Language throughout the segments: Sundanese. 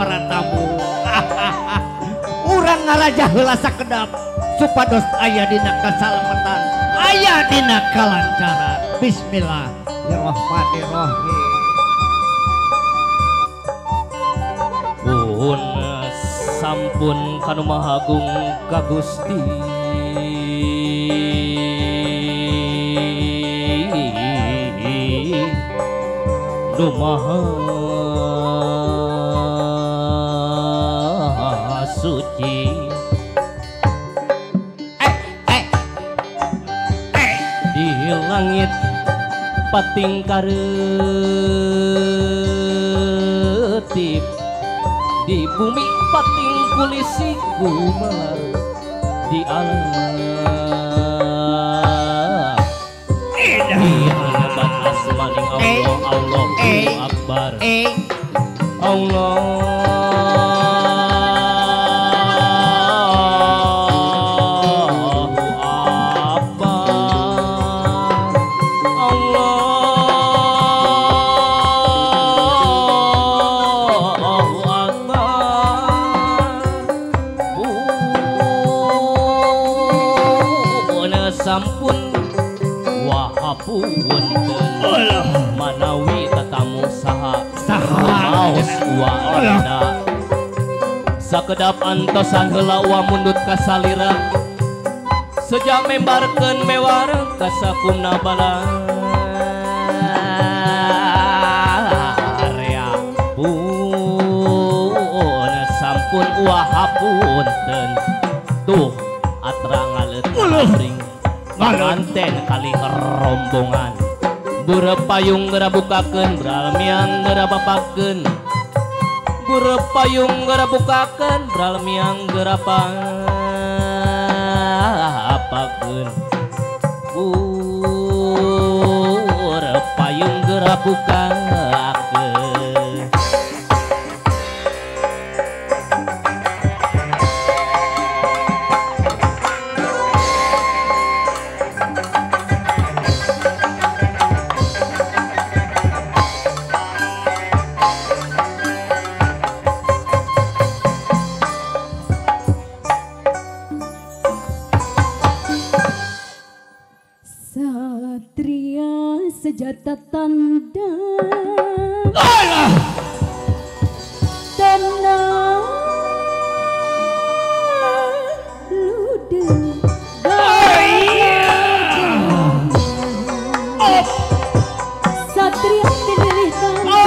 para tamu. Urang ngaraja heula sakedap supados aya dina kasalamatan, aya dina kalancaran. Bismillahirrahmanirrahim. Pun sampun kanu Maha Agung ka Gusti nu Maha Suci. Di langit pating kareutip, di bumi pating kulisi gumelar di alam. Di hadapan asmaning Allah, Allahu Akbar, Allah. Sampun wahapunten manawi tatamu saha maos wa enda sakedap antosan heula wa mundut ka salira sejak membarkeun mewar ka sakumna bala area pun sampun wahapunten tuh atra ngaleut ring manten kali rombongan bure payung geura bukakeun bralmiang geura bapakeun bure payung geura bukakeun bralmiang geura papakeun bure payung geura bukakeun. Satria sejata tanda tenang lude satria pilih tanda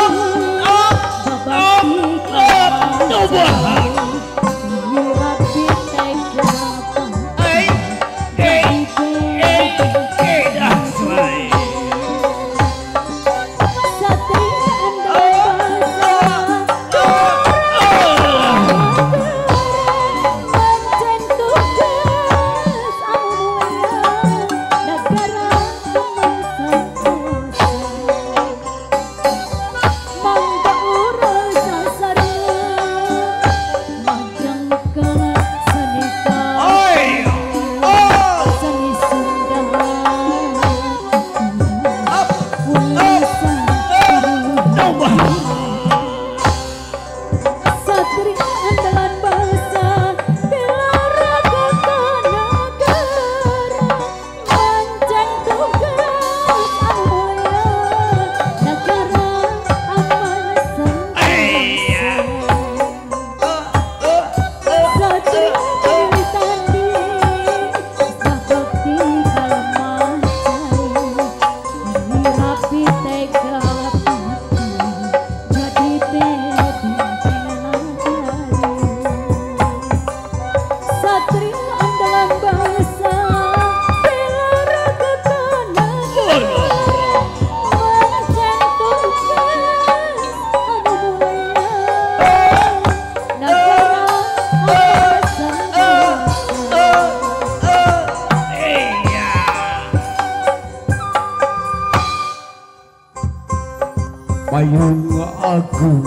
Payung agung,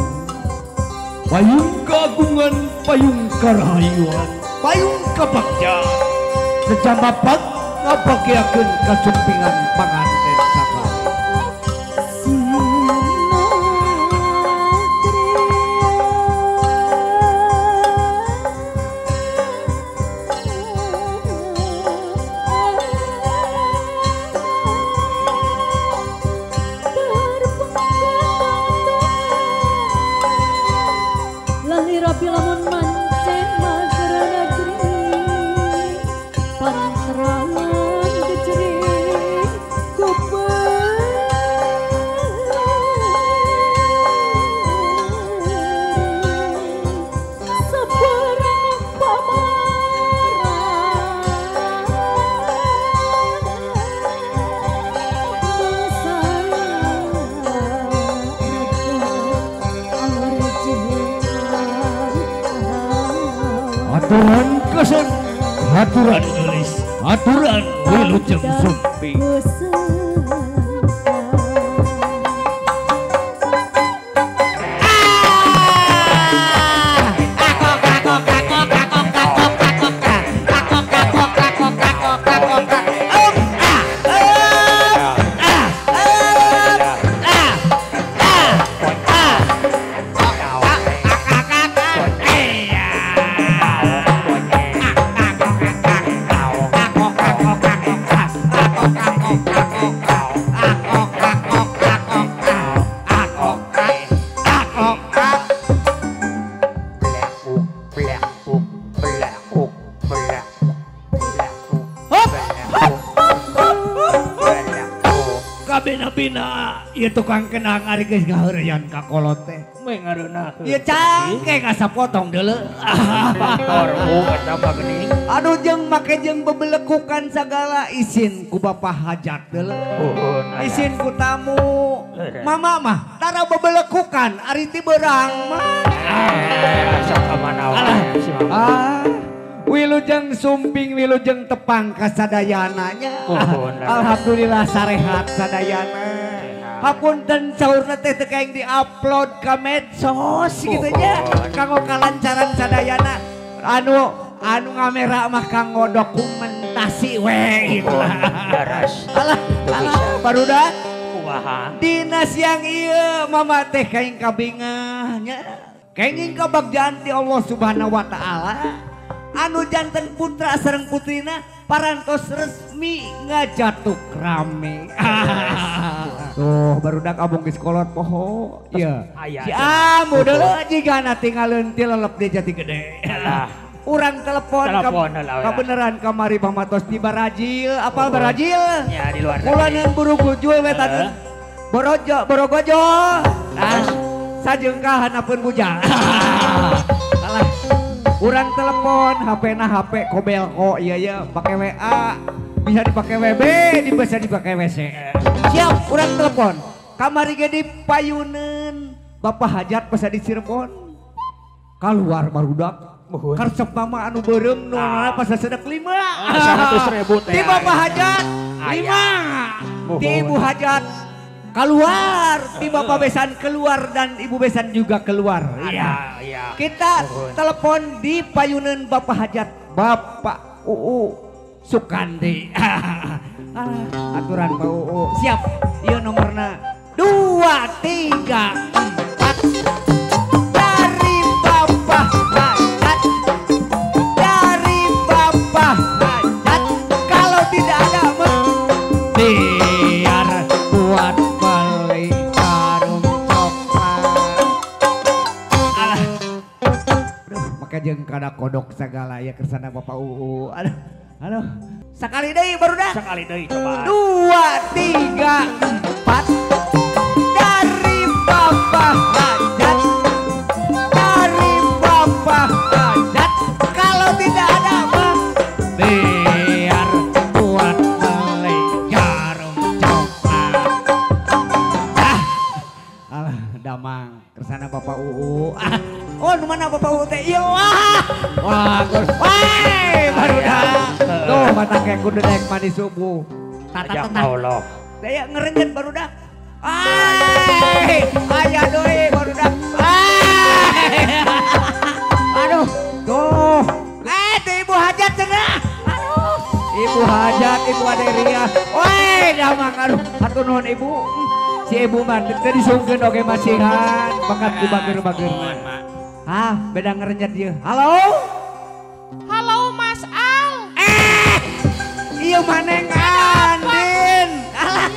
payung keagungan, payung karahayuan, payung kabakjaan, sejama pag ngabagiakeun kasumpingan panganten sakali. Rapi lamun mancen mager negeri panterangan kecering kuperi seberang pamaran Aturan kesen, aturan gelis, aturan wilujeng sumping. Kabina-bina ieu tukang kenang ari geus ngaheureyan ka kolot teh. Ieu cangkeng asa potong deuleu. Torbu eta mah geuning. Aduh jeung make jeung bebelekukan sagala isin ku Bapak Hajat deuleu. Isin ku tamu. Mama mah tara bebelekukan ari ti beurang mah. Asa ka mana wae si mama. Wilujeng sumping wilujeng tepang kasadayana nya. Alhamdulillah sarehat sadayana. Hapunten saurna teh teu kaeng di-upload ka medsos kitu nya. Kanggo kalancaran sadayana. Anu anu ngamera mah kanggo dokumentasi we gitu. Alah, alah barudak kumaha. Dina siang ieu mama teh kaeng kabingah nya. Kenging kabagjaan ti Allah Subhanahu wa taala. Anu janten putra sareng putrina parantos resmi ngajatuk rame. Tuh barudak abong geus kolot poho. Ieu. Si amu deuleu jigana tinggalin ti lelep di jati gede. Urang telepon kabeneran kamari pamatos di Barajil, apal Barajil? Ya di luar. Kulaneun buru gujul we tadi. Borojo borogojo. Nah, sajengkah hanapeun bujang. Alah. Urang telepon, HP-na HP kobelko, iya iya, pakai WA, bisa dipakai WB, bisa dipakai WC. Siap, urang telepon. Kamari ge di payuneun, Bapak Hajat bisa di Cirebon. Keluar barudak, karsep mama anu beureum nu pas sedek 5. 100.000 teh. Di Bapak Hajat 5. Di Ibu Hajat keluar, di Bapak Besan keluar dan Ibu Besan juga keluar. Iya, iya. Kita telepon di payuneun Bapak Hajat, Bapak UU Sukandi. Aturan Pak UU. Siap. Ieu nomorna 2 3 4 dari Bapak Hajat. Dari Bapak Hajat. Kalau tidak ada biar buat beli karung coklat. Alah. Aduh, maka jeung kada kodok segala ya kersana Bapak UU. Aduh, aduh. Sekali deui barudak. Sekali deui coba. 2 3 4 dari Bapak Hajat. Dari Bapak Hajat. Kalau tidak ada mah biar buat beli jarum coklat. Ah, alah damang kersana Bapak UU. Ah, oh nu mana Bapak UU teh? Ieu wah. Wah, geus. Wah, barudak. Tuh mata kayak kudu naik mandi subuh. Tata tata. Allah. Saya ngerenjet barudak. Ai, aya deui barudak. Ai. Aduh, tuh. Teh Ibu Hajat cenah. Aduh. Ibu Hajat, Ibu Aderia. Woi, damang aduh, hatur nuhun Ibu. Si Ibu mah teu disungkeun oge masihan, bakat ku bager-bagerna. Hah, beda ngerenjet ieu. Halo? Halo Mas Al. Iya maneng Andin. Alah,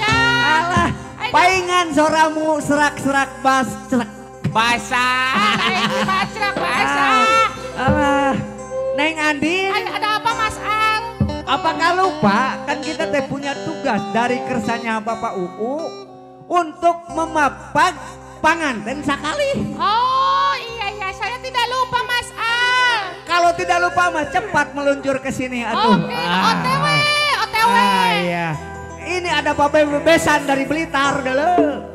alah. Paingan soramu serak-serak bas celek. Basah, aing bacrak basah. Andin. Ada apa Mas Al? Apakah lupa kan kita teh punya tugas dari kersanya Bapak UU untuk memapag panganten sakali. Oh iya iya, saya tidak lupa Mas Al. Kalau tidak lupa mah cepat meluncur ke sini atuh. Oke, OTW, OTW. Ah, iya. Ini ada Bapak Besan dari Blitar dulu.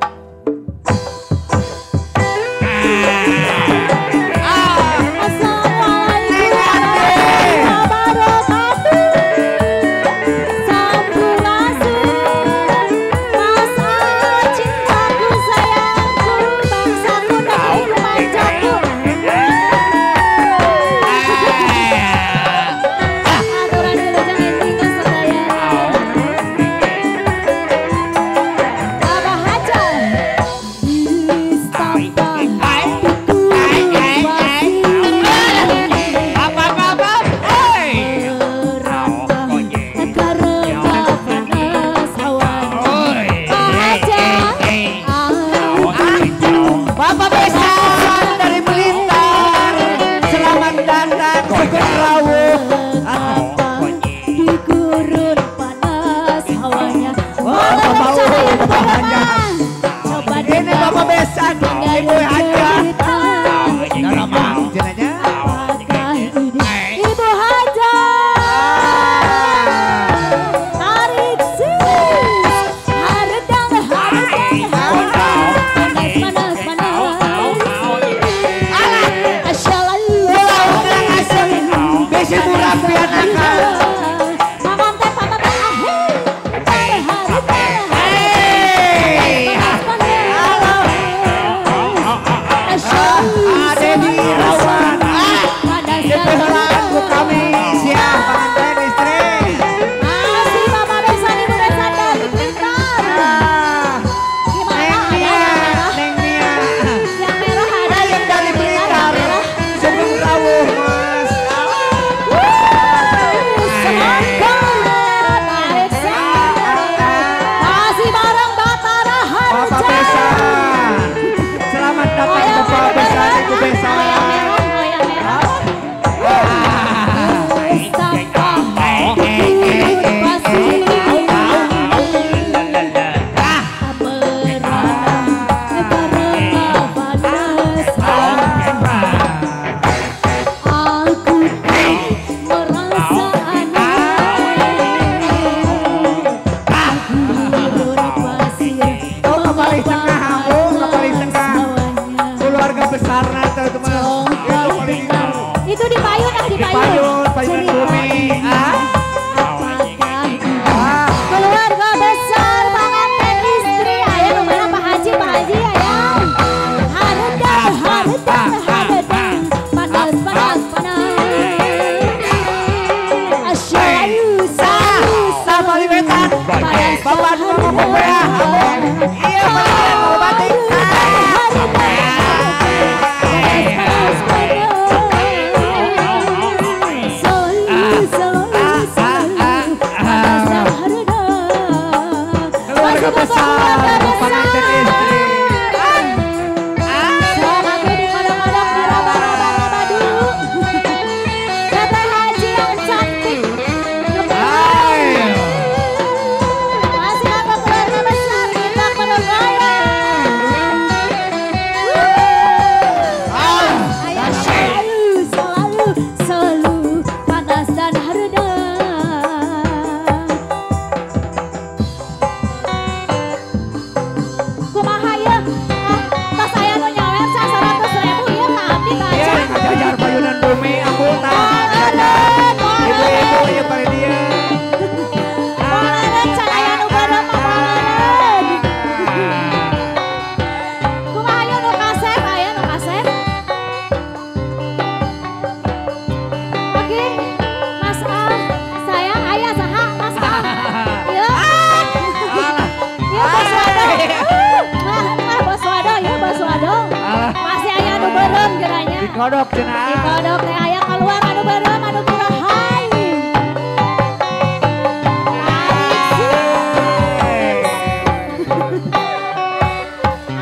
Dikodok cenah. Dikodok teh aya keluar anu beureum anu kurahay.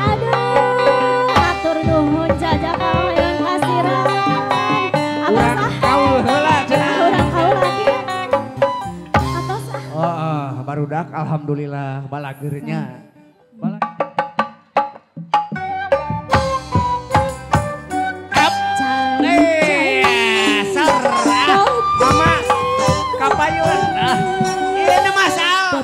Aduh, atur nuhun jajak yang hasiran. Abah sah. Kaul heula cenah. Barudak alhamdulillah balageurnya. Mama kapayun. Ini Mas Al.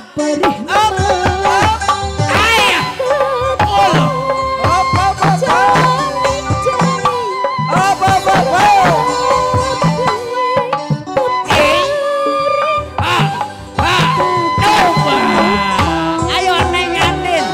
Ayo Neng Andin.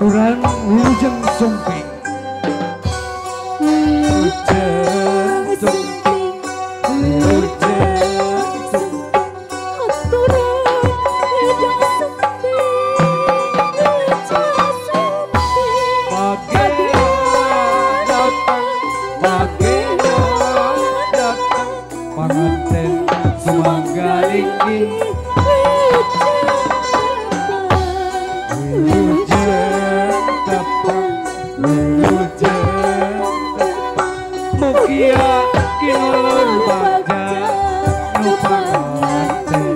Aturan wilujeng sumping. Wilujeng sumping, wilujeng sumping. Aturan wilujeng sumping, wilujeng sumping. Bagea datang, bagea datang, panganten sumangga linggih. Mugia kinulur bagja nu panganten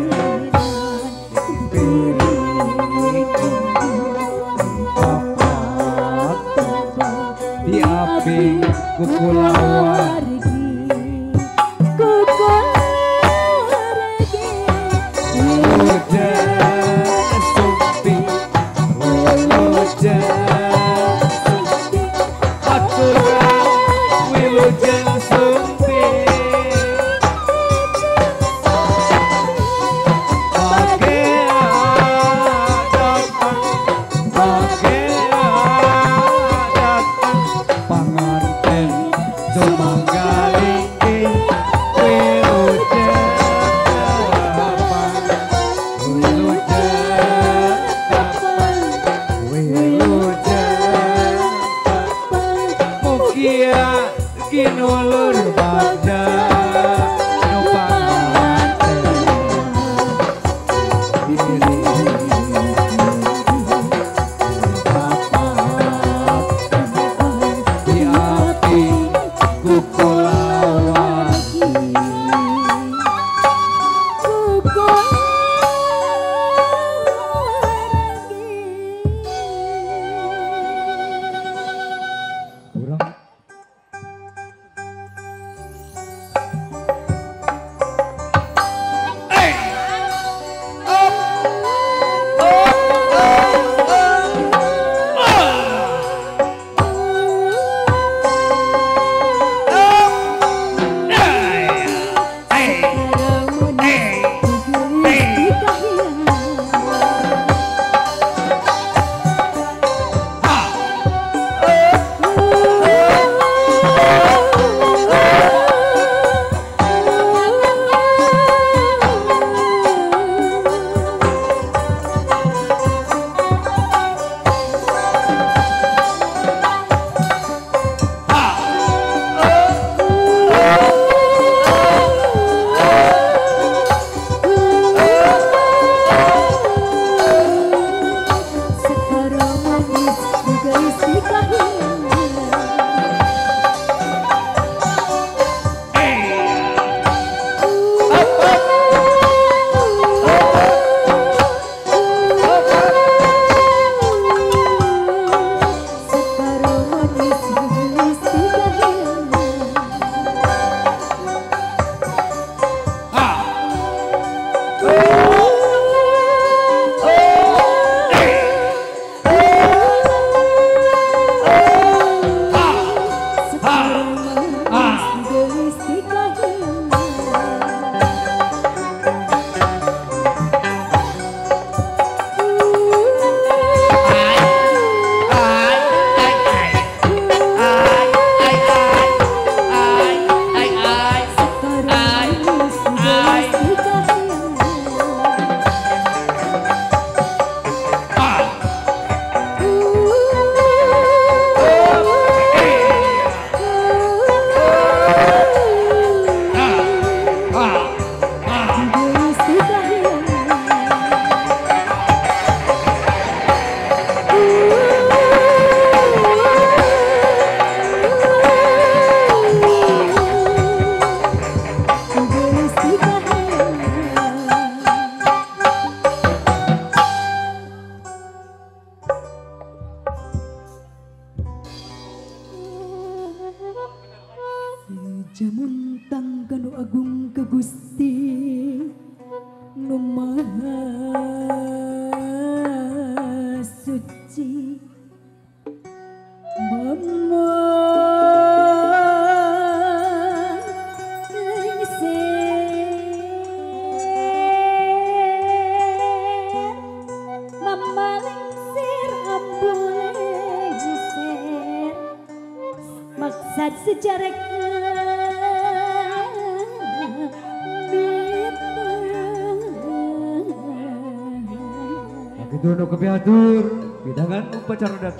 di api kukulawargi wilujeng sumping, wilujeng sumping, aturan wilujeng sumping. Bagea datang, bagea datang, panganten sumangga. Sejarek Itu nu kepiatur, pidangan upacara dan.